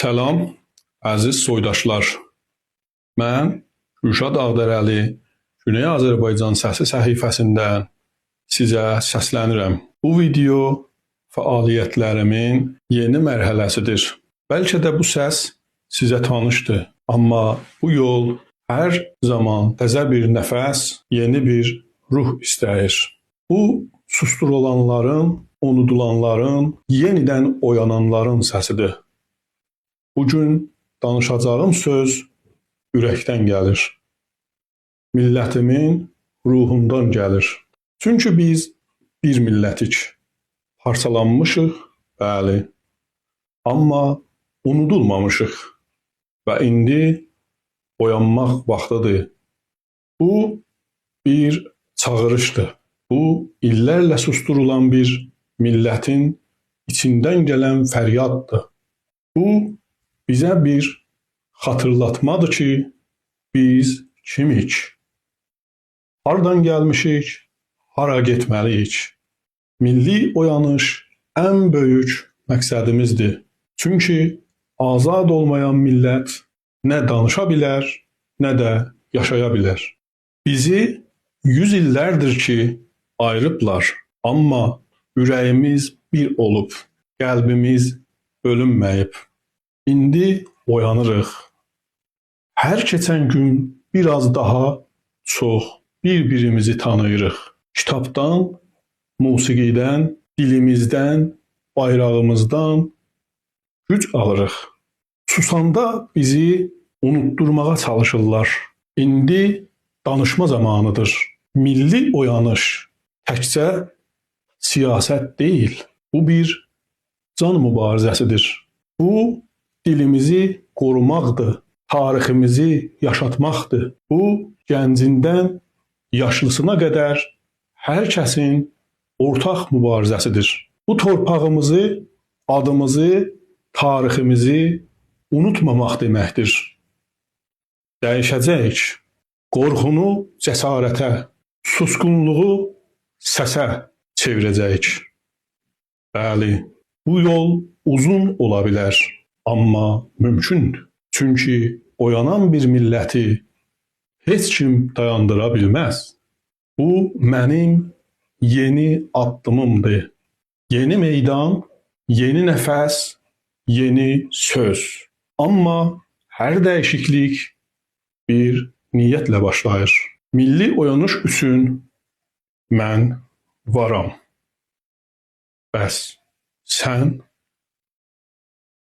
Salam, əziz soydaşlar. Mən Gülşad Ağdərəli, Güney Azərbaycan Səsi səhifəsindən sizə səslənirəm. Bu video fəaliyyətlərimin yeni mərhələsidir. Bəlkə də bu səs sizə tanışdır, amma bu yol hər zaman təzə bir nəfəs, yeni bir ruh istəyir. Bu susturulanların, unudulanların, yenidən oyananların səsidir. Bu gün danışacağım söz ürəkdən gəlir. Millətimin ruhundan gəlir. Çünki biz bir millətik. Parçalanmışıq, bəli. Amma unudulmamışıq. Və indi oyanmaq vaxtıdır. Bu bir çağırışdır. Bu illərlə susturulan bir millətin içindən gələn fəryaddır. Bu bizə bir xatırlatmadır ki, biz kimik? Hardan gəlmişik, hara getməliyik? Milli oyanış ən böyük məqsədimizdir. Çünki azad olmayan millət nə danışa bilər, nə də yaşaya bilər. Bizi 100 illərdir ki, ayırıblar, amma ürəyimiz bir olub, qəlbimiz bölünməyib. İndi oyanırıq. Hər keçən gün biraz daha çox bir-birimizi tanıyırıq. Kitabdan, musiqidən, dilimizdən, bayrağımızdan güc alırıq. Susanda bizi unutdurmağa çalışırlar. İndi danışma zamanıdır. Milli oyanış təkcə siyasət deyil, bu bir can mübarizəsidir. Bu dilimizi qorumaqdır, tariximizi yaşatmaqdır. Bu gəncindən yaşlısına qədər hər kəsin ortaq mübarizəsidir. Bu torpağımızı, adımızı, tariximizi unutmamaq deməkdir. Dəyişəcəyik. Qorxunu cəsarətə, susqunluğu səsə çevirəcəyik. Bəli, bu yol uzun ola bilər, amma mümkündür. Çünki oyanan bir milləti heç kim dayandıra bilməz. Bu mənim yeni addımımdır. Yeni meydan, yeni nəfəs, yeni söz. Amma hər dəyişiklik bir niyyətlə başlayır. Milli oyanış üçün mən varam. Bəs sən?